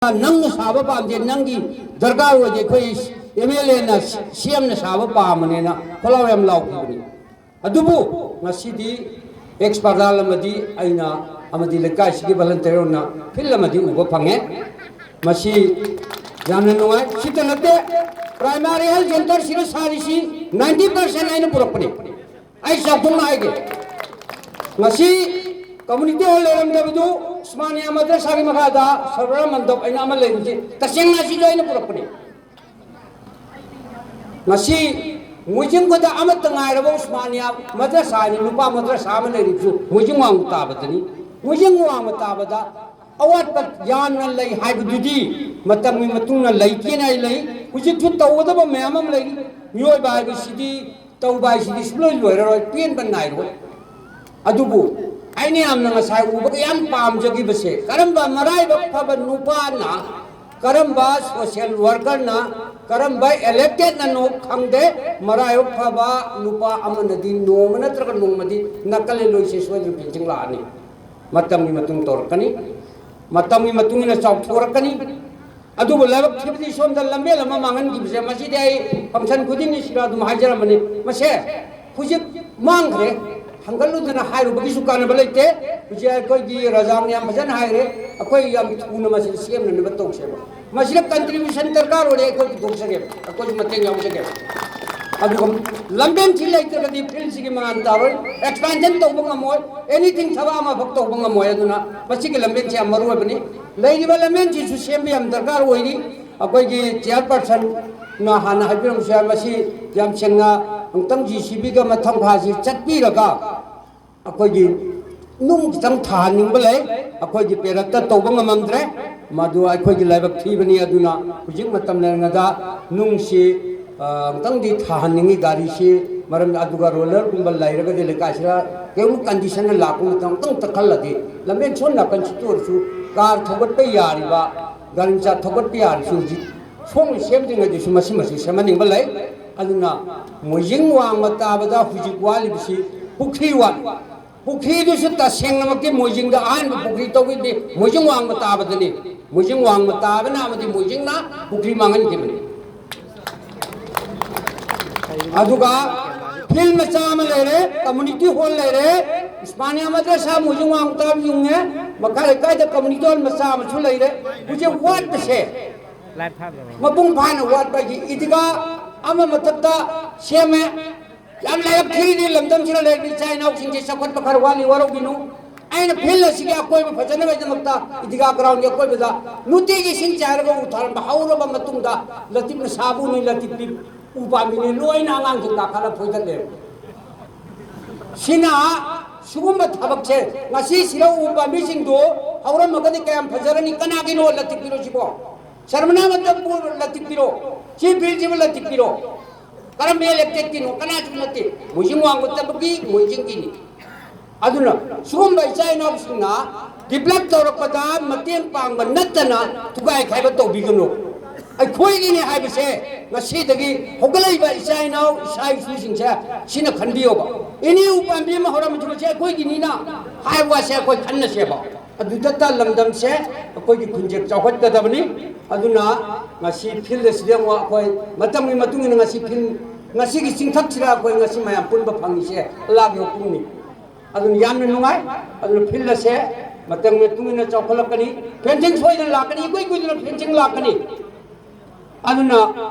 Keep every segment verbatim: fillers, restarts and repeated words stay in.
ꯅꯪꯅ ꯁꯥꯕ ꯄꯥꯝꯗꯦ, ꯅꯪꯒꯤ ꯗꯔꯀꯥꯔ ꯑꯣꯏꯗꯦ, ꯑꯩꯈꯣꯏ ꯑꯦꯝ ꯑꯦꯜ ꯑꯦꯅ ꯁꯤ ꯑꯦꯝꯅ ꯁꯥꯕ ꯄꯥꯝꯕꯅꯦꯅ ꯈꯣꯜꯂꯥꯎ ꯌꯥꯝ ꯂꯥꯎꯈꯤꯕꯅꯤ꯫ ꯑꯗꯨꯕꯨ ꯉꯁꯤꯗꯤ ꯑꯦꯛꯁ ꯄꯥꯔꯗꯥꯜ ꯑꯃꯗꯤ ꯑꯩꯅ ꯑꯃꯗꯤ ꯂꯩꯀꯥꯏꯁꯤꯒꯤ ꯚꯣꯂꯟꯇꯤꯌꯔꯅ ꯐꯤꯜ ꯑꯃꯗꯤ ꯎꯕ ꯐꯪꯉꯦ꯫ ꯃꯁꯤ ꯌꯥꯝꯅ ꯅꯨꯡꯉꯥꯏ꯫ ꯁꯤꯇ ꯅꯠꯇꯦ, ꯄ꯭ꯔꯥꯏꯃꯥꯔꯤ ꯍꯦꯜꯊ ꯁꯦꯟꯇꯔꯁꯤꯗ ꯁꯥꯔꯤꯁꯤ ꯅꯥꯏꯟꯇꯤ ꯄꯥꯔꯁꯦꯟ ꯑꯩꯅ ꯄꯨꯔꯛꯄꯅꯤ꯫ ꯑꯩ ꯆꯥꯎꯊꯣꯛꯅ ꯍꯥꯏꯒꯦ, ꯉꯁꯤ ꯀꯝꯃꯨꯅꯤꯇꯤ ꯍꯣꯜ ꯂꯩꯔꯝꯗꯕꯗꯨ ꯎꯁꯃꯥꯅꯤꯌꯥ ꯃꯗ꯭ꯔꯁꯥꯒꯤ ꯃꯈꯥꯗ ꯁꯔꯕꯔꯥ ꯃꯟꯗꯞ ꯑꯩꯅ ꯑꯃ ꯂꯩꯔꯤꯁꯦ ꯇꯁꯦꯡꯅ ꯑꯁꯤꯁꯨ ꯑꯩꯅ ꯄꯨꯔꯛꯄꯅꯤ꯫ ꯉꯁꯤ ꯃꯣꯏꯖꯤꯡꯕꯗ ꯑꯃꯠꯇ ꯉꯥꯏꯔꯕ ꯎꯁꯃꯥꯅꯤꯌꯥ ꯃꯗ꯭ꯔꯁꯥ ꯍꯥꯏꯅ ꯅꯨꯄꯥ ꯃꯗ꯭ꯔꯁꯥ ꯑꯃ ꯂꯩꯔꯤꯕꯁꯨ ꯃꯣꯏꯖꯤꯡ ꯋꯥꯡꯃ ꯇꯥꯕꯗꯅꯤ꯫ ꯃꯣꯏꯖꯤꯡ ꯋꯥꯡꯃ ꯇꯥꯕꯗ ꯑꯋꯥꯠꯄ ꯌꯥꯝꯅ ꯂꯩ ꯍꯥꯏꯕꯗꯨꯗꯤ ꯃꯇꯝꯒꯤ ꯃꯇꯨꯡ ꯏꯟꯅ ꯂꯩꯇꯦꯅ ꯑꯩ ꯂꯩ꯫ ꯍꯧꯖꯤꯛꯁꯨ ꯇꯧꯒꯗꯕ ꯃꯌꯥꯝ ꯑꯃ ꯂꯩꯔꯤ꯫ ꯃꯤꯑꯣꯏꯕ ꯍꯥꯏꯕꯁꯤꯗꯤ ꯇꯧꯕ ꯍꯥꯏꯁꯤꯗꯤ ꯁꯨꯡꯂꯣꯏ ꯂꯣꯏꯔꯔꯣꯏ, ꯄꯦꯟꯕ ꯅꯥꯏꯔꯣꯏ꯫ ꯑꯗꯨꯕꯨ ꯑꯩꯅ ꯌꯥꯝꯅ ꯉꯁꯥꯏ ꯎꯕꯗ ꯌꯥꯝ ꯄꯥꯝꯖꯈꯤꯕꯁꯦ, ꯀꯔꯝꯕ ꯃꯔꯥꯏꯕꯛ ꯐꯕ ꯅꯨꯄꯥꯅ, ꯀꯔꯝꯕ ꯁꯣꯁꯤꯌꯦꯜ ꯋꯥꯔꯀꯔꯅ, ꯀꯔꯝꯕ ꯏꯂꯦꯛꯇꯦꯠꯅꯅꯣ ꯈꯪꯗꯦ, ꯃꯔꯥꯏꯕꯛ ꯐꯕ ꯅꯨꯄꯥ ꯑꯃꯅꯗꯤ ꯅꯣꯡꯃ ꯅꯠꯇ꯭ꯔꯒ ꯅꯣꯡꯃꯗꯤ ꯅꯥꯀꯜ ꯂꯣꯏꯁꯦ ꯁꯣꯏꯗꯅ ꯄꯦꯟꯁꯤꯜꯂꯛꯑꯅꯤ꯫ ꯃꯇꯝꯒꯤ ꯃꯇꯨꯡ ꯇꯧꯔꯛꯀꯅꯤ, ꯃꯇꯝꯒꯤ ꯃꯇꯨꯡ ꯏꯟꯅ ꯆꯥꯎꯊꯣꯔꯛꯀꯅꯤ꯫ ꯑꯗꯨꯕꯨ ꯂꯥꯏꯕꯛ ꯊꯤꯕꯗꯤ ꯁꯣꯝꯗ ꯂꯝꯕꯦꯜ ꯑꯃ ꯃꯥꯡꯍꯟꯈꯤꯕꯁꯦ, ꯃꯁꯤꯗꯤ ꯑꯩ ꯐꯪꯁꯟ ꯈꯨꯗꯤꯡꯒꯤ ꯁꯤꯗ ꯑꯗꯨꯝ ꯍꯥꯏꯖꯔꯝꯕꯅꯤ꯫ ꯃꯁꯦ ꯍꯧꯖꯤꯛ ꯃꯥꯡꯈ꯭ꯔꯦ, ꯍꯪꯒꯠꯂꯨꯗꯅ ꯍꯥꯏꯔꯨꯕꯒꯤꯁꯨ ꯀꯥꯟꯅꯕ ꯂꯩꯇꯦ꯫ ꯍꯧꯖꯤꯛ ꯑꯩꯈꯣꯏꯒꯤ ꯔꯖꯥꯅ ꯌꯥꯝ ꯐꯖꯅ ꯍꯥꯏꯔꯦ, ꯑꯩꯈꯣꯏ ꯌꯥꯝ ꯊꯨꯅ ꯃꯁꯤ ꯁꯦꯝꯅꯅꯕ ꯇꯧꯁꯦꯕ꯫ ꯃꯁꯤꯗ ꯀꯟꯇ꯭ꯔꯤꯕ꯭ꯌꯨꯁꯟ ꯗꯔꯀꯥꯔ ꯑꯣꯏꯔꯦ, ꯑꯩꯈꯣꯏ ꯄꯨꯊꯣꯛꯆꯒꯦꯕ, ꯑꯩꯈꯣꯏꯁꯨ ꯃꯇꯦꯡ ꯌꯥꯎꯖꯒꯦꯕ꯫ ꯑꯗꯨꯒ ꯂꯝꯕꯦꯟꯁꯤ ꯂꯩꯇ꯭ꯔꯒꯗꯤ ꯐꯤꯜꯁꯤꯒꯤ ꯃꯉꯥꯜ ꯇꯥꯔꯣꯏ, ꯑꯦꯛꯁꯄꯥꯟꯁꯟ ꯇꯧꯕ ꯉꯝꯃꯣꯏ, ꯑꯦꯅꯤꯊꯤꯡ ꯊꯕꯛ ꯑꯃꯈꯛ ꯇꯧꯕ ꯉꯝꯃꯣꯏ꯫ ꯑꯗꯨꯅ ꯃꯁꯤꯒꯤ ꯂꯝꯕꯦꯟꯁꯤ ꯌꯥꯝ ꯃꯔꯨ ꯑꯣꯏꯕꯅꯤ꯫ ꯂꯩꯔꯤꯕ ꯂꯝꯕꯦꯟꯁꯤꯁꯨ ꯁꯦꯝꯕ ꯌꯥꯝ ꯗꯔꯀꯥꯔ ꯑꯣꯏꯔꯤ꯫ ꯑꯩꯈꯣꯏꯒꯤ ꯆꯤꯌꯔꯄꯔꯁꯟꯅ ꯍꯥꯟꯅ ꯍꯥꯏꯕꯤꯔꯝꯕꯁꯨ ꯌꯥꯏ, ꯃꯁꯤ ꯌꯥꯝ ꯁꯦꯡꯅ ꯑꯃꯨꯛꯇꯪ ꯖꯤ ꯁꯤ ꯕꯤꯒ ꯃꯊꯪ ꯐꯥꯁꯤ ꯆꯠꯄꯤꯔꯒ ꯑꯩꯈꯣꯏꯒꯤ ꯅꯨꯡ ꯈꯤꯇꯪ ꯊꯥꯍꯟꯅꯤꯡꯕ ꯂꯩ, ꯑꯩꯈꯣꯏꯒꯤ ꯄꯦꯔꯠꯇ ꯇꯧꯕ ꯉꯝꯃꯝꯗ꯭ꯔꯦ꯫ ꯃꯗꯨ ꯑꯩꯈꯣꯏꯒꯤ ꯂꯥꯏꯕꯛ ꯊꯤꯕꯅꯤ꯫ ꯑꯗꯨꯅ ꯍꯧꯖꯤꯛ ꯃꯇꯝ ꯂꯩꯔꯤꯉꯩꯗ ꯅꯨꯡꯁꯤ, ꯑ, ꯑꯃꯨꯛꯇꯪꯗꯤ ꯊꯥꯍꯟꯅꯤꯡꯉꯤ ꯒꯥꯔꯤꯁꯤ, ꯃꯔꯝꯗꯤ ꯑꯗꯨꯒ ꯔꯣꯂꯔꯒꯨꯝꯕ ꯂꯩꯔꯒꯗꯤ ꯂꯩꯀꯥꯏꯁꯤꯗ ꯀꯔꯤꯒꯨꯝꯕ ꯀꯟꯗꯤꯁꯟꯗ ꯂꯥꯛꯄ ꯃꯇꯝꯗ ꯑꯃꯨꯛꯇꯪ ꯇꯛꯍꯜꯂꯗꯤ ꯂꯝꯕꯦꯟ ꯁꯣꯝ ꯅꯥꯀꯟ ꯁꯤꯠꯇ ꯑꯣꯏꯔꯁꯨ ꯀꯥꯔ ꯊꯧꯒꯠꯄ ꯌꯥꯔꯤꯕ, ꯒꯥꯔꯤ ꯃꯆꯥ ꯊꯧꯒꯠꯄ ꯌꯥꯔꯤꯁꯨ ꯍꯧꯖꯤꯛ ꯁꯣꯝꯒꯤ ꯁꯦꯝꯗ꯭ꯔꯤꯉꯩꯗꯁꯨ ꯃꯁꯤ ꯃꯁꯤ ꯁꯦꯝꯍꯟꯅꯤꯡꯕ ꯂꯩ꯫ ꯑꯗꯨꯅ ꯃꯣꯏꯖꯤꯡ ꯋꯥꯡꯃ ꯇꯥꯕꯗ ꯍꯧꯖꯤꯛ ꯋꯥꯠꯂꯤꯕꯁꯤ ꯄꯨꯈ꯭ꯔꯤ ꯋꯥꯠꯂꯤ꯫ ꯄꯨꯈ꯭ꯔꯤꯗꯨꯁꯨ ꯇꯁꯦꯡꯅꯃꯛꯀꯤ ꯃꯣꯏꯖꯤꯡꯗ ꯑꯍꯥꯟꯕ ꯄꯨꯈ꯭ꯔꯤ ꯇꯧꯈꯤꯕꯗꯤ ꯃꯣꯏꯖꯤꯡ ꯋꯥꯡꯃ ꯇꯥꯕꯗꯅꯤ꯫ ꯃꯣꯏꯖꯤꯡ ꯋꯥꯡꯃ ꯇꯥꯕꯅ ꯑꯃꯗꯤ ꯃꯣꯏꯖꯤꯡꯅ ꯄꯨꯈ꯭ꯔꯤ ꯃꯥꯡꯍꯟꯈꯤꯕꯅꯤ꯫ ꯑꯗꯨꯒ field ꯃꯆꯥ ꯑꯃ ꯂꯩꯔꯦ, community hall ꯂꯩꯔꯦ, ꯎꯁꯃꯥꯅꯤꯌꯥ ꯃꯗ꯭ꯔꯁꯥ ꯃꯣꯏꯖꯤꯡ ꯋꯥꯡꯃ ꯇꯥꯕ ꯌꯨꯝꯅꯦ, ꯃꯈꯥ ꯂꯩꯀꯥꯏꯗ community hall ꯃꯆꯥ ꯑꯃꯁꯨ ꯂꯩꯔꯦ꯫ ꯍꯧꯖꯤꯛ ꯋꯥꯠꯄꯁꯦ, ꯃꯄꯨꯡ ꯐꯥꯅ ꯋꯥꯠꯄꯒꯤ ꯏꯗꯤꯒꯥ ꯑꯃ ꯃꯊꯛꯇ ꯁꯦꯝꯃꯦ꯫ ꯌꯥꯝ ꯂꯥꯏꯕꯛ ꯊꯤꯔꯤꯗꯤ ꯂꯝꯗꯝꯁꯤꯗ ꯂꯩꯔꯤꯕ ꯏꯆꯥ ꯏꯅꯥꯎꯁꯤꯡꯁꯦ ꯆꯥꯎꯈꯠꯄ ꯈꯔ ꯋꯥꯠꯂꯤ, ꯋꯥꯔꯧꯕꯤꯅꯨ꯫ ꯑꯩꯅ field ꯑꯁꯤꯒꯤ ꯑꯀꯣꯏꯕ ꯐꯖꯅꯕꯒꯤꯗꯃꯛꯇ ꯏꯗꯤꯒꯥ groundꯒꯤ ꯑꯀꯣꯏꯕꯗ ꯅꯨꯡꯇꯤꯒꯤ ꯏꯁꯤꯡ ꯆꯥꯏꯔꯒ ꯎ ꯊꯥꯔꯝꯕ ꯍꯧꯔꯕ ꯃꯇꯨꯡꯗ ꯂꯇꯤꯞꯅ ꯁꯥꯕꯨ ꯅꯣꯏ ꯂꯇꯤꯞ ꯄꯤ ꯎ ꯄꯥꯝꯕꯤꯅꯤ ꯂꯣꯏꯅ ꯑꯉꯥꯡꯁꯤꯡ ꯀꯥꯈꯠꯂ ꯐꯣꯏꯗꯠꯂꯦꯕ꯫ ꯁꯤꯅ ꯁꯤꯒꯨꯝꯕ ꯊꯕꯛꯁꯦ ꯉꯁꯤ ꯁꯤꯗ ꯎ ꯄꯥꯝꯕꯤꯁꯤꯡꯗꯣ ꯍꯧꯔꯝꯃꯒꯗꯤ ꯀꯌꯥꯝ ꯐꯖꯔꯅꯤ? ꯀꯅꯥꯒꯤꯅꯣ ꯂꯇꯤꯞ ꯄꯤꯔꯣ ꯁꯤꯕꯣ? ꯁꯔꯃꯅꯥ ꯃꯟꯗꯄꯨꯔ ꯂꯇꯤꯞ ꯄꯤꯔꯣ, ꯁꯤ field ꯁꯤꯕꯨ ꯂꯇꯤꯞ ꯄꯤꯔꯣ꯫ ꯀꯔꯝꯕ electedꯀꯤꯅꯣ? ꯀꯅꯥꯁꯨ ꯅꯠꯇꯦ꯫ ꯃꯣꯏꯖꯤꯡ ꯋꯥꯡꯃ ꯇꯝꯕꯒꯤ ꯃꯣꯏꯖꯤꯡꯒꯤꯅꯤ꯫ ꯑꯗꯨꯅ ꯁꯤꯒꯨꯝꯕ ꯏꯆꯥ ꯏꯅꯥꯎꯁꯤꯡꯅ develop ꯇꯧꯔꯛꯄꯗ ꯃꯇꯦꯡ ꯄꯥꯡꯕ ꯅꯠꯇꯅ ꯊꯨꯒꯥꯏ ꯈꯥꯏꯕ ꯇꯧꯕꯤꯒꯅꯨ꯫ ꯑꯩꯈꯣꯏꯒꯤꯅꯤ ꯍꯥꯏꯕꯁꯦ ꯉꯁꯤꯗꯒꯤ ꯍꯧꯒꯠꯂꯛꯏꯕ ꯏꯆꯥ ꯏꯅꯥꯎ ꯏꯆꯥ ꯏꯁꯨꯁꯤꯡꯁꯦ ꯁꯤꯅ ꯈꯟꯕꯤꯌꯣꯕ꯫ Any ꯎ ꯄꯥꯝꯕꯤ ꯑꯃ ꯍꯧꯔꯝꯃꯁꯨ ꯃꯁꯤ ꯑꯩꯈꯣꯏꯒꯤꯅꯤꯅ ꯍꯥꯏꯕ ꯋꯥꯁꯦ ꯑꯩꯈꯣꯏ ꯈꯟꯅꯁꯦꯕ꯫ ꯑꯗꯨꯗꯇ ꯂꯝꯗꯝꯁꯦ ꯑꯩꯈꯣꯏꯒꯤ ꯈꯨꯟꯖꯦꯛ ꯆꯥꯎꯈꯠꯀꯗꯕꯅꯤ꯫ ꯑꯗꯨꯅ ꯉꯁꯤ field ꯑꯁꯤꯗ ꯑꯃꯨꯛ ꯑꯩꯈꯣꯏ ꯃꯇꯝꯒꯤ ꯃꯇꯨꯡ ꯏꯟꯅ ꯉꯁꯤ field, ꯉꯁꯤꯒꯤ ꯆꯤꯡꯊꯛꯁꯤꯗ ꯑꯩꯈꯣꯏ ꯉꯁꯤ ꯃꯌꯥꯝ ꯄꯨꯟꯕ ꯐꯪꯉꯤꯁꯦ ꯑꯜꯂꯥꯒꯤ ꯍꯨꯀꯨꯝꯅꯤ꯫ ꯑꯗꯨꯅ ꯌꯥꯝꯅ ꯅꯨꯡꯉꯥꯏ꯫ ꯑꯗꯨꯅ field ꯑꯁꯦ ꯃꯇꯝꯒꯤ ꯃꯇꯨꯡ ꯏꯟꯅ ꯆꯥꯎꯈꯠꯂꯛꯀꯅꯤ꯫ Fencing ꯁꯣꯏꯗꯅ ꯂꯥꯛꯀꯅꯤ, ꯏꯀꯨꯏ ꯀꯨꯏꯗꯅ fencing ꯂꯥꯛꯀꯅꯤ꯫ ꯑꯗꯨꯅ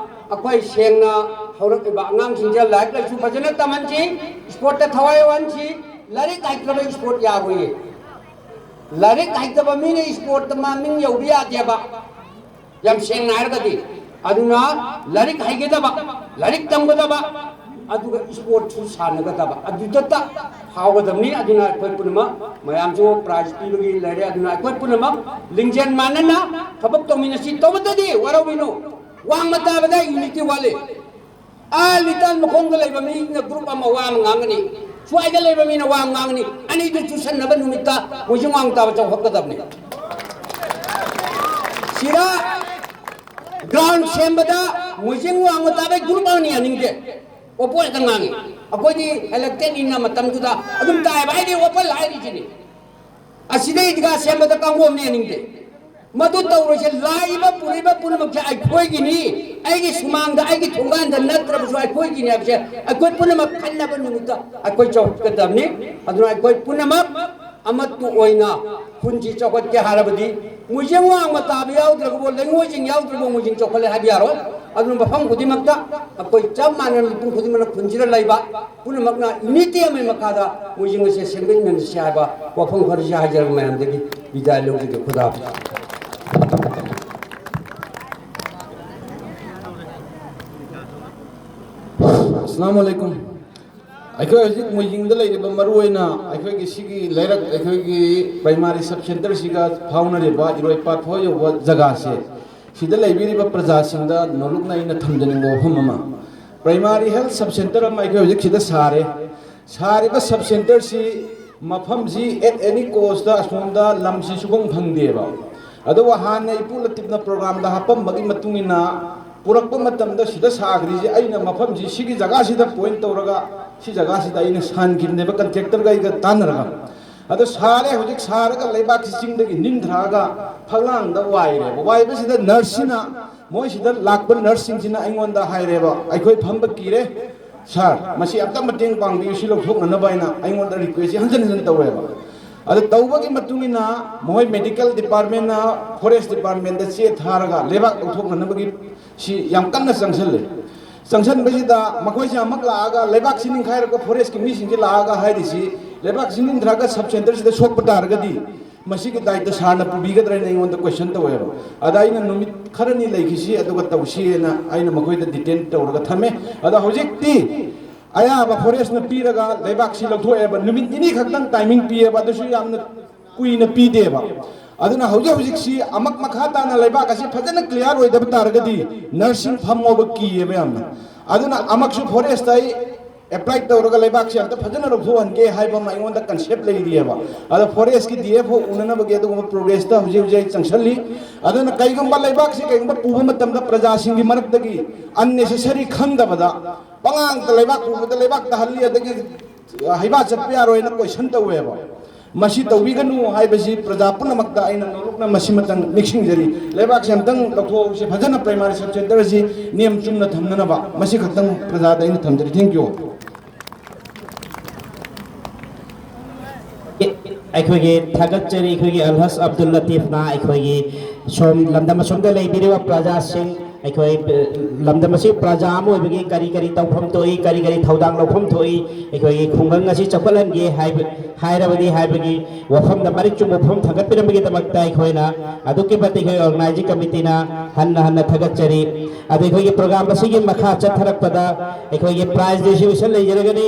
ꯑꯩꯈꯣꯏ ꯁꯦꯡꯅ ꯍꯧꯔꯛꯂꯤꯕ ꯑꯉꯥꯡꯁꯤꯡꯁꯦ ꯂꯥꯏꯔꯤꯛ ꯂꯥꯏꯁꯨ ꯐꯖꯅ ꯇꯝꯍꯟꯁꯤ, sportꯇ ꯊꯋꯥꯏ ꯌꯥꯎꯍꯟꯁꯤ꯫ ꯂꯥꯏꯔꯤꯛ ꯍꯩꯇ꯭ꯔꯕ sport ꯌꯥꯔꯣꯏꯌꯦ꯫ ꯂꯥꯏꯔꯤꯛ ꯍꯩꯇꯕ ꯃꯤꯅ sportꯇ ꯃꯃꯤꯡ ꯌꯧꯕ ꯌꯥꯗꯦꯕ꯫ ꯌꯥꯝ ꯁꯦꯡꯅ ꯍꯥꯏꯔꯒꯗꯤ, ꯑꯗꯨꯅ ꯂꯥꯏꯔꯤꯛ ꯍꯩꯒꯗꯕ, ꯂꯥꯏꯔꯤꯛ ꯇꯝꯒꯗꯕ, ꯑꯗꯨꯒ sportꯁꯨ ꯁꯥꯟꯅꯒꯗꯕ, ꯑꯗꯨꯗꯇ ꯐꯥꯎꯒꯗꯕꯅꯤ꯫ ꯑꯗꯨꯅ ꯑꯩꯈꯣꯏ ꯄꯨꯝꯅꯃꯛ, ꯃꯌꯥꯝꯁꯨ prize ꯄꯤꯕꯒꯤ ꯂꯩꯔꯦ, ꯑꯗꯨꯅ ꯑꯩꯈꯣꯏ ꯄꯨꯝꯅꯃꯛ ꯂꯤꯡꯖꯦꯜ ꯃꯥꯟꯅꯅ ꯊꯕꯛ ꯇꯧꯃꯤꯟꯅꯁꯤ꯫ ꯇꯧꯕꯇꯗꯤ ꯋꯥꯔꯧꯕꯤꯅꯨ, ꯋꯥꯡꯃ ꯇꯥꯕꯗ unity ꯋꯥꯠꯂꯤ꯫ ꯑꯥ ꯂꯤꯇꯥꯟ ꯃꯈꯣꯡꯗ ꯂꯩꯕ ꯃꯤꯅ group ꯑꯃ ꯋꯥ ꯑꯃ ꯉꯥꯡꯒꯅꯤ, ꯁ꯭ꯋꯥꯏꯗ ꯂꯩꯕ ꯃꯤꯅ ꯋꯥ ꯑꯃ ꯉꯥꯡꯒꯅꯤ, ꯑꯅꯤꯗꯨ ꯆꯨꯁꯟꯅꯕ ꯅꯨꯃꯤꯠꯇ ꯃꯣꯏꯖꯤꯡ ꯋꯥꯡꯃ ꯇꯥꯕ ꯆꯥꯎꯈꯠꯀꯗꯕꯅꯤ꯫ ꯁꯤꯗ ground ꯁꯦꯝꯕꯗ ꯃꯣꯏꯖꯤꯡ ꯋꯥꯡꯃ ꯇꯥꯕꯩ group ꯑꯃꯅꯤ ꯌꯥꯅꯤꯡꯗꯦ꯫ Oppo ꯍꯦꯛꯇ ꯉꯥꯡꯉꯤ꯫ ꯑꯩꯈꯣꯏꯗꯤ electedꯅꯤꯅ ꯃꯇꯝꯗꯨꯗ ꯑꯗꯨꯝ ꯇꯥꯏꯕ꯫ ꯑꯩꯗꯤ open ꯍꯥꯏꯔꯤꯁꯤꯅꯤ꯫ ꯑꯁꯤꯗ ꯏꯗꯤꯒꯥ ꯁꯦꯝꯕꯗ ꯀꯥꯡꯕꯨ ꯑꯃꯅ ꯌꯥꯅꯤꯡꯗꯦ꯫ ꯃꯗꯨ ꯇꯧꯔꯣꯏꯁꯦ꯫ ꯂꯥꯛꯏꯕ ꯄꯨꯔꯛꯏꯕ ꯄꯨꯝꯅꯃꯛꯁꯦ ꯑꯩꯈꯣꯏꯒꯤꯅꯤ, ꯑꯩꯒꯤ ꯁꯨꯃꯥꯡꯗ, ꯑꯩꯒꯤ ꯊꯣꯡꯒꯥꯟꯗ ꯅꯠꯇ꯭ꯔꯕꯁꯨ ꯑꯩꯈꯣꯏꯒꯤꯅꯤ ꯍꯥꯏꯕꯁꯦ ꯑꯩꯈꯣꯏ ꯄꯨꯝꯅꯃꯛ ꯈꯟꯅꯕ ꯅꯨꯃꯤꯠꯇ ꯑꯩꯈꯣꯏ ꯆꯥꯎꯈꯠꯀꯗꯕꯅꯤ꯫ ꯑꯗꯨꯅ ꯑꯩꯈꯣꯏ ꯄꯨꯝꯅꯃꯛ ꯑꯃꯠꯇ ꯑꯣꯏꯅ ꯈꯨꯟꯁꯤ ꯆꯥꯎꯈꯠꯀꯦ ꯍꯥꯏꯔꯕꯗꯤ ꯃꯣꯏꯖꯤꯡ ꯋꯥꯡꯃ ꯇꯥꯕ ꯌꯥꯎꯗ꯭ꯔꯒꯕꯣ, ꯂꯩꯉꯣꯏꯁꯤꯡ ꯌꯥꯎꯗ꯭ꯔꯒꯕꯣ ꯃꯣꯏꯖꯤꯡ ꯆꯥꯎꯈꯠꯂꯦ ꯍꯥꯏꯕ ꯌꯥꯔꯣꯏ꯫ ꯑꯗꯨꯅ ꯃꯐꯝ ꯈꯨꯗꯤꯡꯃꯛꯇ ꯑꯩꯈꯣꯏ ꯆꯞ ꯃꯥꯟꯅꯅ ꯃꯤꯄꯨꯝ ꯈꯨꯗꯤꯡꯃꯛꯅ ꯈꯨꯟꯁꯤꯗ ꯂꯩꯕ ꯄꯨꯝꯅꯃꯛꯅ ꯌꯨꯅꯤꯇꯤ ꯑꯃꯒꯤ ꯃꯈꯥꯗ ꯃꯣꯏꯖꯤꯡ ꯑꯁꯦ ꯁꯦꯝꯒꯠꯃꯤꯟꯅꯁꯤ ꯍꯥꯏꯕ ꯋꯥꯐꯝ ꯈꯔꯁꯤ ꯍꯥꯏꯖꯔꯒ ꯃꯌꯥꯝꯗꯒꯤ ꯕꯤꯗꯥꯏ ꯂꯧꯖꯒꯦ꯫ ꯈꯨꯗꯥ ꯍꯥꯐꯤꯖ꯫ ꯑꯁꯂꯥꯃꯨ ꯑꯂꯥꯏꯀꯨꯝ꯫ ꯑꯩꯈꯣꯏ ꯍꯧꯖꯤꯛ ꯃꯣꯏꯖꯤꯡꯗ ꯂꯩꯔꯤꯕ, ꯃꯔꯨꯑꯣꯏꯅ ꯑꯩꯈꯣꯏꯒꯤ ꯁꯤꯒꯤ ꯂꯩꯔꯛ, ꯑꯩꯈꯣꯏꯒꯤ ꯄ꯭ꯔꯥꯏꯃꯥꯔꯤ ꯁꯕ ꯁꯦꯟꯇꯔꯁꯤꯒ ꯐꯥꯎꯅꯔꯤꯕ ꯏꯔꯣꯏꯄꯥꯠ ꯐꯥꯎ ꯌꯧꯕ ꯖꯒꯥꯁꯦ, ꯁꯤꯗ ꯂꯩꯕꯤꯔꯤꯕ ꯄ꯭ꯔꯖꯥꯁꯤꯡꯗ ꯅꯣꯂꯨꯛꯅ ꯑꯩꯅ ꯊꯝꯖꯅꯤꯡꯕ ꯋꯥꯐꯝ ꯑꯃ, ꯄ꯭ꯔꯥꯏꯃꯥꯔꯤ ꯍꯦꯜꯊ ꯁꯕ ꯁꯦꯟꯇꯔ ꯑꯃ ꯑꯩꯈꯣꯏ ꯍꯧꯖꯤꯛ ꯁꯤꯗ ꯁꯥꯔꯦ꯫ ꯁꯥꯔꯤꯕ ꯁꯕ ꯁꯦꯟꯇꯔꯁꯤ ꯃꯐꯝꯁꯤ at any cost ꯑꯁꯣꯝꯗ ꯂꯝꯁꯤ ꯁꯨꯐꯪ ꯐꯪꯗꯦꯕ꯫ ꯑꯗꯨꯕꯨ ꯍꯥꯟꯅ ꯏꯄꯨ ꯂꯇꯤꯞꯅ ꯄ꯭ꯔꯣꯒ꯭ꯔꯥꯝꯗ ꯍꯥꯞꯄꯝꯕꯒꯤ ꯃꯇꯨꯡ ꯏꯟꯅ ꯄꯨꯔꯛꯄ ꯃꯇꯝꯗ ꯁꯤꯗ ꯁꯥꯈ꯭ꯔꯤꯁꯦ ꯑꯩꯅ ꯃꯐꯝꯁꯤ ꯁꯤꯒꯤ ꯖꯒꯥꯁꯤꯗ ꯄꯣꯏꯟ ꯇꯧꯔꯒ ꯁꯤ ꯖꯒꯥꯁꯤꯗ ꯑꯩꯅ ꯁꯥꯟꯈꯤꯕꯅꯦꯕ, ꯀꯟꯇ꯭ꯔꯦꯛꯇꯔꯒ ꯑꯩꯒ ꯇꯥꯟꯅꯔꯒ꯫ ꯑꯗꯣ ꯁꯥꯔꯦ, ꯍꯧꯖꯤꯛ ꯁꯥꯔꯒ ꯂꯩꯕꯥꯛꯁꯤ ꯆꯤꯡꯗꯒꯤ ꯅꯤꯡꯊꯔꯛꯑꯒ ꯐꯛꯂꯥꯡꯗ ꯋꯥꯏꯔꯦꯕ꯫ ꯋꯥꯏꯕꯁꯤꯗ ꯅꯔꯁꯁꯤꯅ, ꯃꯣꯏꯁꯤꯗ ꯂꯥꯛꯄ ꯅꯔꯁꯁꯤꯡꯁꯤꯅ ꯑꯩꯉꯣꯟꯗ ꯍꯥꯏꯔꯦꯕ, "ꯑꯩꯈꯣꯏ ꯐꯝꯕ ꯀꯤꯔꯦ ꯁꯥꯔ, ꯃꯁꯤ ꯑꯝꯇ ꯃꯇꯦꯡ ꯄꯥꯡꯕꯤꯌꯨ, ꯁꯤ ꯂꯧꯊꯣꯛꯅꯅꯕ" ꯍꯥꯏꯅ ꯑꯩꯉꯣꯟꯗ ꯔꯤꯀ꯭ꯋꯦꯁꯁꯤ ꯍꯟꯖꯤꯟ ꯍꯟꯖꯤꯟ ꯇꯧꯋꯦꯕ꯫ ꯑꯗꯨ ꯇꯧꯕꯒꯤ ꯃꯇꯨꯡ ꯏꯟꯅ ꯃꯈꯣꯏ ꯃꯦꯗꯤꯀꯦꯜ ꯗꯤꯄꯥꯔꯠꯃꯦꯟꯅ, ꯐꯣꯔꯦꯁ ꯗꯤꯄꯥꯔꯠꯃꯦꯟꯗ ꯆꯦ ꯊꯥꯔꯒ ꯂꯩꯕꯥꯛ ꯂꯧꯊꯣꯛꯅꯅꯕꯒꯤ ꯁꯤ ꯌꯥꯝ ꯀꯟꯅ ꯆꯪꯁꯤꯜꯂꯦ꯫ ꯆꯪꯁꯤꯟꯕꯁꯤꯗ ꯃꯈꯣꯏꯁꯦ ꯑꯃꯨꯛ ꯂꯥꯛꯑꯒ, ꯂꯩꯕꯥꯛꯁꯤ ꯅꯤꯡꯈꯥꯏꯔꯛꯄ ꯐꯣꯔꯦꯁꯀꯤ ꯃꯤꯁꯤꯡꯁꯤ ꯂꯥꯛꯑꯒ ꯍꯥꯏꯔꯤꯁꯤ, ꯂꯩꯕꯥꯛꯁꯤ ꯅꯤꯡꯊꯔꯒ ꯁꯕ ꯁꯦꯟꯇꯔꯁꯤꯗ ꯁꯣꯛꯄ ꯇꯥꯔꯒꯗꯤ ꯃꯁꯤꯒꯤ ꯗꯥꯏꯇ ꯁꯥꯔꯅ ꯄꯨꯕꯤꯒꯗ꯭ꯔꯥ ꯍꯥꯏꯅ ꯑꯩꯉꯣꯟꯗ ꯀꯣꯏꯁꯟ ꯇꯧꯋꯦꯕ꯫ ꯑꯗ ꯑꯩꯅ ꯅꯨꯃꯤꯠ ꯈꯔꯅꯤ ꯂꯩꯈꯤꯁꯤ, ꯑꯗꯨꯒ ꯇꯧꯁꯤꯅ ꯑꯩꯅ ꯃꯈꯣꯏꯗ ꯗꯤꯇꯦꯟ ꯇꯧꯔꯒ ꯊꯝꯃꯦ꯫ ꯑꯗ ꯍꯧꯖꯤꯛꯇꯤ ꯑꯌꯥꯕ ꯐꯣꯔꯦꯁꯅ ꯄꯤꯔꯒ ꯂꯩꯕꯥꯛꯁꯤ ꯂꯧꯊꯣꯛꯑꯦꯕ꯫ ꯅꯨꯃꯤꯠ ꯅꯤꯅꯤ ꯈꯛꯇꯪ ꯇꯥꯏꯃꯤꯡ ꯄꯤꯌꯦꯕ, ꯑꯗꯨꯁꯨ ꯌꯥꯝꯅ ꯀꯨꯏꯅ ꯄꯤꯗꯦꯕ꯫ ꯑꯗꯨꯅ ꯍꯧꯖꯤꯛ ꯍꯧꯖꯤꯛꯁꯤ ꯑꯃꯨꯛ ꯃꯈꯥ ꯇꯥꯅ ꯂꯩꯕꯥꯛ ꯑꯁꯤ ꯐꯖꯅ ꯀ꯭ꯂꯤꯌꯥꯔ ꯑꯣꯏꯗꯕ ꯇꯥꯔꯒꯗꯤ ꯅꯔꯁꯁꯤꯡ ꯐꯝꯃꯣꯕ ꯀꯤꯌꯦꯕ ꯌꯥꯝꯅ꯫ ꯑꯗꯨꯅ ꯑꯃꯨꯛꯁꯨ ꯐꯣꯔꯦꯁꯇ ꯑꯩ ꯑꯦꯄ꯭ꯂꯥꯏ ꯇꯧꯔꯒ ꯂꯩꯕꯥꯛꯁꯤ ꯑꯝꯇ ꯐꯖꯅ ꯂꯧꯊꯣꯛꯍꯟꯒꯦ ꯍꯥꯏꯕ ꯑꯃ ꯑꯩꯉꯣꯟꯗ ꯀꯟꯁꯦꯞ ꯂꯩꯔꯤꯑꯕ꯫ ꯑꯗꯣ ꯐꯣꯔꯦꯁꯀꯤ ꯗꯤ ꯑꯦꯐ ꯑꯣ ꯎꯅꯅꯕꯒꯤ ꯑꯗꯨꯒꯨꯝꯕ ꯄ꯭ꯔꯣꯒ꯭ꯔꯦꯁꯇ ꯍꯧꯖꯤꯛ ꯍꯧꯖꯤꯛ ꯑꯩ ꯆꯪꯁꯜꯂꯤ꯫ ꯑꯗꯨꯅ ꯀꯩꯒꯨꯝꯕ ꯂꯩꯕꯥꯛꯁꯤ ꯀꯩꯒꯨꯝꯕ ꯄꯨꯕ ꯃꯇꯝꯗ ꯄ꯭ꯔꯖꯥꯁꯤꯡꯒꯤ ꯃꯔꯛꯇꯒꯤ ꯑꯟꯅꯦꯁꯦꯁꯔꯤ ꯈꯪꯗꯕꯗ ꯄꯉꯥꯡꯗ ꯂꯩꯕꯥꯛ ꯄꯨꯕꯗ ꯂꯩꯕꯥꯛ ꯇꯥꯍꯜꯂꯤ, ꯑꯗꯒꯤ ꯍꯩꯕꯥ ꯆꯠꯄ ꯌꯥꯔꯣꯏꯅ ꯀꯣꯏꯁꯟ ꯇꯧꯋꯦꯕ꯫ ꯃꯁꯤ ꯇꯧꯕꯤꯒꯅꯨ ꯍꯥꯏꯕꯁꯤ ꯄ꯭ꯔꯖꯥ ꯄꯨꯝꯅꯃꯛꯇ ꯑꯩꯅ ꯅꯧꯂꯨꯛꯅ ꯃꯁꯤꯃꯇꯪ ꯅꯤꯡꯁꯤꯡꯖꯔꯤ꯫ ꯂꯩꯕꯥꯛꯁꯤ ꯑꯃꯇꯪ ꯂꯧꯊꯣꯛꯍꯧꯁꯤ, ꯐꯖꯅ ꯄ꯭ꯔꯥꯏꯃꯥꯔꯤ ꯁꯕ ꯁꯦꯟꯇꯔ ꯑꯁꯤ ꯅꯤꯌꯝ ꯆꯨꯝꯅ ꯊꯝꯅꯅꯕ꯫ ꯃꯁꯤ ꯈꯛꯇꯪ ꯄ꯭ꯔꯖꯥꯗ ꯑꯩꯅ ꯊꯝꯖꯔꯤ꯫ Thank you꯫ ꯑꯩꯈꯣꯏꯒꯤ ꯊꯥꯒꯠꯆꯔꯤ, ꯑꯩꯈꯣꯏꯒꯤ ꯑꯜꯍꯖ ꯑꯕꯗꯨꯜ ꯂꯇꯤꯐꯅ ꯑꯩꯈꯣꯏꯒꯤ ꯁꯣꯝ ꯂꯝꯗꯝ ꯑꯁꯣꯝꯗ ꯂꯩꯕꯤꯔꯤꯕ ꯄ꯭ꯔꯖꯥꯁꯤꯡ, ꯑꯩꯈꯣꯏ, ꯑ, ꯂꯝꯗꯝ ꯑꯁꯤ ꯄ꯭ꯔꯖꯥ ꯑꯃ ꯑꯣꯏꯕꯒꯤ ꯀꯔꯤ ꯀꯔꯤ ꯇꯧꯐꯝ ꯊꯣꯛꯏ, ꯀꯔꯤ ꯀꯔꯤ ꯊꯧꯗꯥꯡ ꯂꯧꯐꯝ ꯊꯣꯛꯏ, ꯑꯩꯈꯣꯏꯒꯤ ꯈꯨꯡꯒꯪ ꯑꯁꯤ ꯆꯥꯎꯈꯠꯍꯟꯒꯦ ꯍꯥꯏꯕ, ꯍꯥꯏꯔꯕꯗꯤ ꯍꯥꯏꯕꯒꯤ ꯋꯥꯐꯝꯗ ꯃꯔꯤꯛ ꯆꯨꯝꯕ ꯋꯥꯐꯝ ꯊꯥꯡꯒꯠꯄꯤꯔꯝꯕꯒꯤꯗꯃꯛꯇ ꯑꯩꯈꯣꯏꯅ ꯑꯗꯨꯛꯀꯤ ꯃꯇꯤꯛ ꯑꯩꯈꯣꯏ ꯑꯣꯔꯒꯅꯥꯏꯖꯤꯡ ꯀꯃꯤꯇꯤꯅ ꯍꯟꯅ ꯍꯟꯅ ꯊꯥꯒꯠꯆꯔꯤ꯫ ꯑꯗꯣ ꯑꯩꯈꯣꯏꯒꯤ ꯄ꯭ꯔꯣꯒ꯭ꯔꯥꯝ ꯑꯁꯤꯒꯤ ꯃꯈꯥ ꯆꯠꯊꯔꯛꯄꯗ ꯑꯩꯈꯣꯏꯒꯤ ꯄ꯭ꯔꯥꯏꯖ ꯗꯤꯁꯇ꯭ꯔꯤꯕ꯭ꯌꯨꯁꯟ ꯂꯩꯖꯔꯒꯅꯤ꯫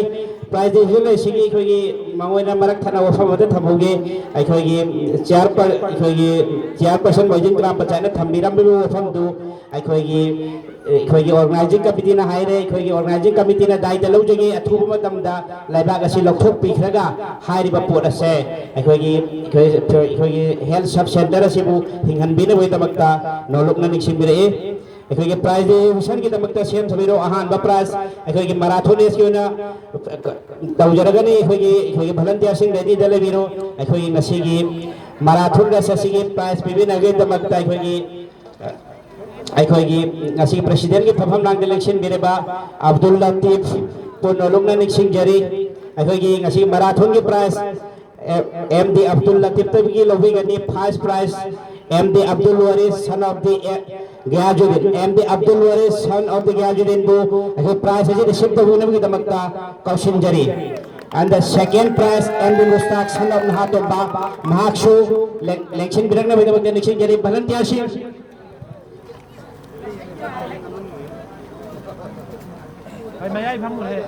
ꯄ꯭ꯔꯥꯏꯖ ꯗꯤꯁꯇ꯭ꯔꯤꯕ꯭ꯌꯨꯁꯟ ꯂꯩꯁꯤꯒꯤ ꯑꯩꯈꯣꯏꯒꯤ ꯃꯉꯣꯟꯗ ꯃꯔꯛ ꯊꯠꯅ ꯋꯥꯐꯝ ꯑꯃꯗ ꯊꯝꯍꯧꯒꯦ꯫ ꯑꯩꯈꯣꯏꯒꯤ ꯆꯤꯌꯥꯔ ꯄꯔ-, ꯑꯩꯈꯣꯏꯒꯤ ꯆꯤꯌꯥꯔ ꯄꯔꯁꯟ ꯃꯣꯏꯖꯤꯡ ꯒ꯭ꯔꯥꯝ ꯄꯟꯆꯥꯌꯠꯅ ꯊꯝꯕꯤꯔꯝꯂꯤꯕ ꯋꯥꯐꯝꯗꯨ ꯑꯩꯈꯣꯏꯒꯤ, ꯑꯩꯈꯣꯏꯒꯤ ꯑꯣꯔꯒꯅꯥꯏꯖꯤꯡ ꯀꯃꯤꯇꯤꯅ ꯍꯥꯏꯔꯦ, ꯑꯩꯈꯣꯏꯒꯤ ꯑꯣꯔꯒꯅꯥꯏꯖꯤꯡ ꯀꯃꯤꯇꯤꯅ ꯗꯥꯏꯇ ꯂꯧꯖꯒꯦ, ꯑꯊꯨꯕ ꯃꯇꯝꯗ ꯂꯩꯕꯥꯛ ꯑꯁꯤ ꯂꯧꯊꯣꯛꯄꯤꯈ꯭ꯔꯒ ꯍꯥꯏꯔꯤꯕ ꯄꯣꯠ ꯑꯁꯦ ꯑꯩꯈꯣꯏꯒꯤ, ꯑꯩꯈꯣꯏ, ꯑꯩꯈꯣꯏꯒꯤ ꯍꯦꯜꯊ ꯁꯕ ꯁꯦꯟꯇꯔ ꯑꯁꯤꯕꯨ ꯍꯤꯡꯍꯟꯕꯤꯅꯕꯒꯤꯗꯃꯛꯇ ꯅꯣꯂꯨꯛꯅ ꯅꯤꯡꯁꯤꯡꯕꯤꯔꯛꯏ꯫ ꯑꯩꯈꯣꯏꯒꯤ ꯄ꯭ꯔꯥꯏꯖ ꯗꯤꯁꯇ꯭ꯔꯤꯕ꯭ꯌꯨꯁꯟꯒꯤꯗꯃꯛꯇ ꯁꯦꯝ ꯁꯥꯕꯤꯔꯣ꯫ ꯑꯍꯥꯟꯕ ꯄ꯭ꯔꯥꯏꯖ ꯑꯩꯈꯣꯏꯒꯤ ꯃꯔꯥꯊꯣꯟ ꯔꯦꯁꯀꯤ ꯑꯣꯏꯅ ꯇꯧꯖꯔꯒꯅꯤ꯫ ꯑꯩꯈꯣꯏꯒꯤ, ꯑꯩꯈꯣꯏꯒꯤ ꯚꯣꯂꯟꯇꯤꯌꯔꯁꯤꯡ ꯔꯦꯗꯤꯗ ꯂꯩꯕꯤꯔꯣ꯫ ꯑꯩꯈꯣꯏꯒꯤ ꯉꯁꯤꯒꯤ ꯃꯔꯥꯊꯣꯟ ꯔꯦꯁ ꯑꯁꯤꯒꯤ ꯄ꯭ꯔꯥꯏꯖ ꯄꯤꯕꯤꯅꯕꯒꯤꯗꯃꯛꯇ ꯑꯩꯈꯣꯏꯒꯤ, ꯑꯩꯈꯣꯏꯒꯤ ꯉꯁꯤꯒꯤ ꯄ꯭ꯔꯦꯁꯤꯗꯦꯟꯒꯤ ꯐꯝꯐꯝ ꯂꯥꯡꯗ ꯂꯦꯡꯁꯤꯟꯕꯤꯔꯤꯕ ꯑꯕꯗꯨꯜ ꯂꯇꯤꯐꯄꯨ ꯅꯣꯂꯨꯛꯅ ꯅꯤꯡꯁꯤꯡꯖꯔꯤ꯫ ꯑꯩꯈꯣꯏꯒꯤ ꯉꯁꯤꯒꯤ ꯃꯔꯥꯊꯣꯟꯒꯤ ꯄ꯭ꯔꯥꯏꯖ ꯑꯦꯝ ꯗꯤ ꯑꯕꯗꯨꯜ ꯂꯇꯤꯐꯇꯒꯤ ꯂꯧꯕꯤꯒꯅꯤ꯫ First prize, M D Abdul Waris, son of the, uh, Giyasuddin. M D Abdul Waris, son of the ꯒꯤꯌꯥꯖꯨꯗꯤꯟꯕꯨ ꯑꯩꯈꯣꯏ ꯄ꯭ꯔꯥꯏꯖ ꯑꯁꯤ ꯔꯤꯁꯤꯞ ꯇꯧꯕꯤꯅꯕꯒꯤꯗꯃꯛꯇ ꯀꯧꯁꯤꯟꯖꯔꯤ꯫ And the second prize, M D Mustaq, son of Nahatomba, ꯃꯍꯥꯛꯁꯨ ꯂꯦꯡ-, ꯂꯦꯡꯁꯤꯟꯕꯤꯔꯛꯅꯕꯒꯤꯗꯃꯛꯇ ꯅꯤꯡꯁꯤꯡꯖꯔꯤ꯫ ꯚꯣꯂꯟꯇꯤꯌꯔꯁꯤꯡ꯫ ꯑꯩ ꯃꯌꯥꯏ ꯐꯝꯃꯨꯍꯦ꯫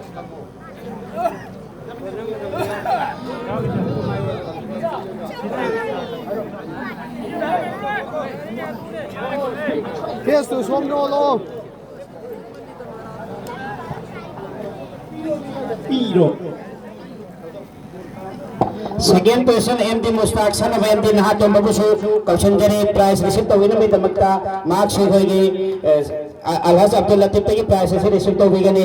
ꯐꯦꯁꯇꯨ ꯁꯣꯝꯗ ꯑꯣꯜꯂꯛꯑꯣ꯫ ꯄꯤꯔꯣ꯫ Second position, M D Mustaq, son of M D ꯅꯍꯥꯇꯣꯝꯕꯕꯨꯁꯨ ꯀꯧꯁꯤꯟꯖꯔꯤ꯫ ꯄ꯭ꯔꯥꯏꯖ ꯔꯤꯁꯤꯞ ꯇꯧꯕꯤꯅꯕꯒꯤꯗꯃꯛꯇ ꯃꯍꯥꯛꯁꯨ ꯑꯩꯈꯣꯏꯒꯤ, ꯑꯦ, ꯑ-, ꯑꯜꯍꯖ ꯑꯕꯗꯨꯜ ꯂꯇꯤꯐꯇꯒꯤ ꯄ꯭ꯔꯥꯏꯖ ꯑꯁꯤ ꯔꯤꯁꯤꯞ ꯇꯧꯕꯤꯒꯅꯤ꯫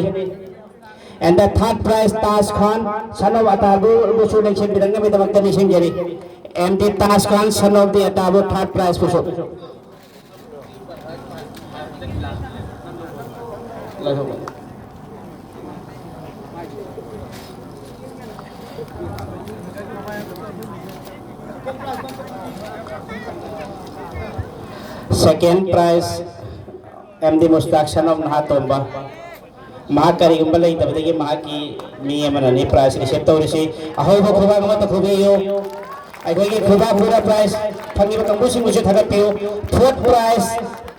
And the third prize, Taj Khan, son of Atabu, ꯕꯨꯁꯨ ꯂꯦꯡꯁꯤꯟꯕꯤꯔꯛꯅꯕꯒꯤꯗꯃꯛꯇ ꯅꯤꯡꯁꯤꯡꯖꯔꯤ꯫ And the Taj Khan, son of the Atabu, third prize ꯕꯨꯁꯨ꯫ Second prize, M D Mustaq, son of Nahatomba. ꯃꯍꯥꯛ ꯀꯔꯤꯒꯨꯝꯕ ꯂꯩꯇꯕꯗꯒꯤ ꯃꯍꯥꯛꯀꯤ ꯃꯤ ꯑꯃꯅꯅꯤ prize receive ꯇꯧꯔꯤꯁꯤ꯫ ꯑꯍꯧꯕ ꯈꯨꯕꯥꯛ ꯑꯃꯠꯇ ꯈꯨꯕꯤꯌꯨ꯫ ꯑꯩꯈꯣꯏꯒꯤ ꯈꯨꯕꯥꯛ ꯈꯨꯔ prize ꯐꯪꯉꯤꯕ ꯀꯥꯡꯕꯨꯁꯤꯡꯕꯨꯁꯨ ꯊꯥꯒꯠꯄꯤꯌꯨ꯫ Fourth prize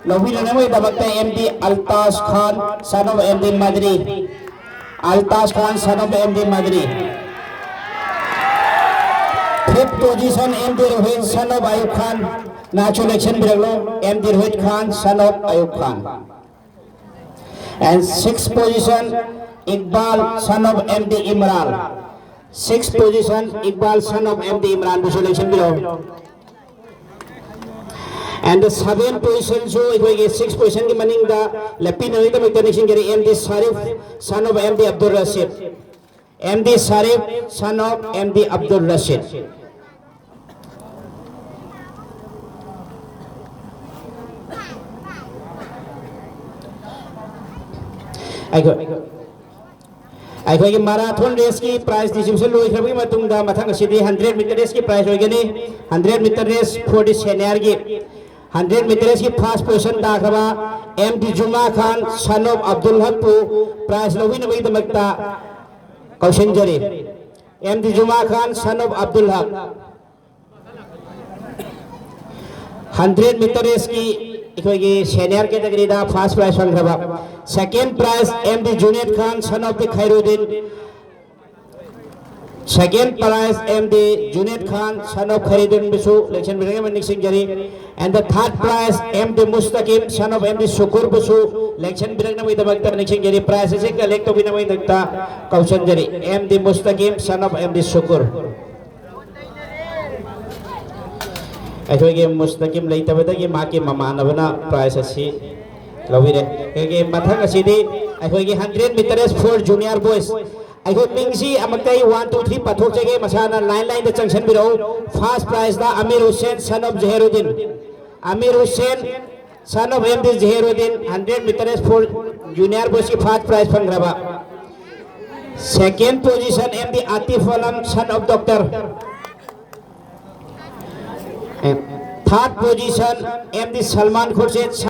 ꯂꯧꯕꯤꯅꯅꯕꯒꯤꯗꯃꯛꯇ M D Altaf Khan, son of M D Madri. Altaf Khan, son of M D Madri. Fifth position, M D Rohit, son of Ayub Khan. ꯅꯍꯥꯛꯁꯨ ꯂꯦꯡꯁꯤꯟꯕꯤꯔꯛꯂꯣ, M D Rohit Khan, son of Ayub Khan. And sixth position, Iqbal, son of M D Imran. Sixth position, Iqbal, son of M D Imran ꯕꯨꯁꯨ ꯂꯦꯡꯁꯤꯟꯕꯤꯔꯛꯑꯣ꯫ And the seventh position ꯁꯨ ꯑꯩꯈꯣꯏꯒꯤ sixth position ꯒꯤ ꯃꯅꯤꯡꯗ ꯂꯦꯞꯄꯤꯅꯕꯒꯤꯗꯃꯛꯇ ꯅꯤꯡꯁꯤꯡꯖꯔꯤ, M D Sarif, son of M D Abdul Rashid. M D Sarif, son of M D Abdul Rashid. ꯑꯩꯈꯣꯏ, ꯑꯩꯈꯣꯏꯒꯤ marathon race ꯀꯤ prize distribution ꯂꯣꯏꯈ꯭ꯔꯕꯒꯤ ꯃꯇꯨꯡꯗ ꯃꯊꯪ ꯑꯁꯤꯗꯤ hundred meter race ꯀꯤ prize ꯑꯣꯏꯒꯅꯤ꯫ Hundred meter race for the senior ꯒꯤ hundred meter race ꯀꯤ first position ꯇꯥꯈ꯭ꯔꯕ M D Juma Khan, son of Abdul Haq ꯄꯨ prize ꯂꯧꯕꯤꯅꯕꯒꯤꯗꯃꯛꯇ ꯀꯧꯁꯤꯟꯖꯔꯤ꯫ M D Juma Khan, son of Abdul Haq. Hundred meter race ꯀꯤ ꯑꯩꯈꯣꯏꯒꯤ senior category the first prize ꯐꯪꯈ꯭ꯔꯕ꯫ Second prize, M D Junaid Khan, son of the Khairuddin. Second prize, M D Junaid Khan, son of Khairuddin ꯕꯨꯁꯨ ꯂꯦꯡꯁꯤꯟꯕꯤꯔꯛꯅꯕ ꯅꯤꯡꯁꯤꯡꯖꯔꯤ꯫ And the third prize, M D Mustaqim, son of M D Shukur ꯕꯨꯁꯨ ꯂꯦꯡꯁꯤꯟꯕꯤꯔꯛꯅꯕꯒꯤꯗꯃꯛꯇ ꯅꯤꯡꯁꯤꯡꯖꯔꯤ꯫ Prize ꯑꯁꯤ collect ꯇꯧꯕꯤꯅꯕꯒꯤꯗꯃꯛꯇ ꯀꯧꯁꯟꯖꯔꯤ꯫ M D Mustaqim, son of M D Shukur. ꯑꯩꯈꯣꯏꯒꯤ ꯃꯨꯁꯇꯀꯤꯝ ꯂꯩꯇꯕꯗꯒꯤ ꯃꯍꯥꯛꯀꯤ ꯃꯃꯥꯟꯅꯕꯅ prize ꯑꯁꯤ ꯂꯧꯕꯤꯔꯦ꯫ ꯑꯩꯈꯣꯏꯒꯤ ꯃꯊꯪ ꯑꯁꯤꯗꯤ ꯑꯩꯈꯣꯏꯒꯤ hundred metres for junior boys꯫ ꯑꯩꯈꯣꯏ ꯃꯤꯡꯁꯤ ꯑꯃꯨꯛꯇ ꯑꯩ one two three ꯄꯥꯊꯣꯛꯆꯒꯦ, ꯃꯁꯥꯅ line lineꯗ ꯆꯪꯁꯤꯟꯕꯤꯔꯛꯎ꯫ First prizeꯇ Amir Hussain, son of ꯖꯍꯦꯔꯨꯗꯤꯟ꯫ Amir Hussain, son of M D ꯖꯍꯦꯔꯨꯗꯤꯟ, hundred metres for junior boysꯀꯤ first prize ꯐꯪꯈ꯭ꯔꯕ꯫ Second position M D ꯑꯥꯇꯤꯐ Alam, son of doctor꯫ Third position M D Salman ꯈꯨꯔꯁꯤꯗ,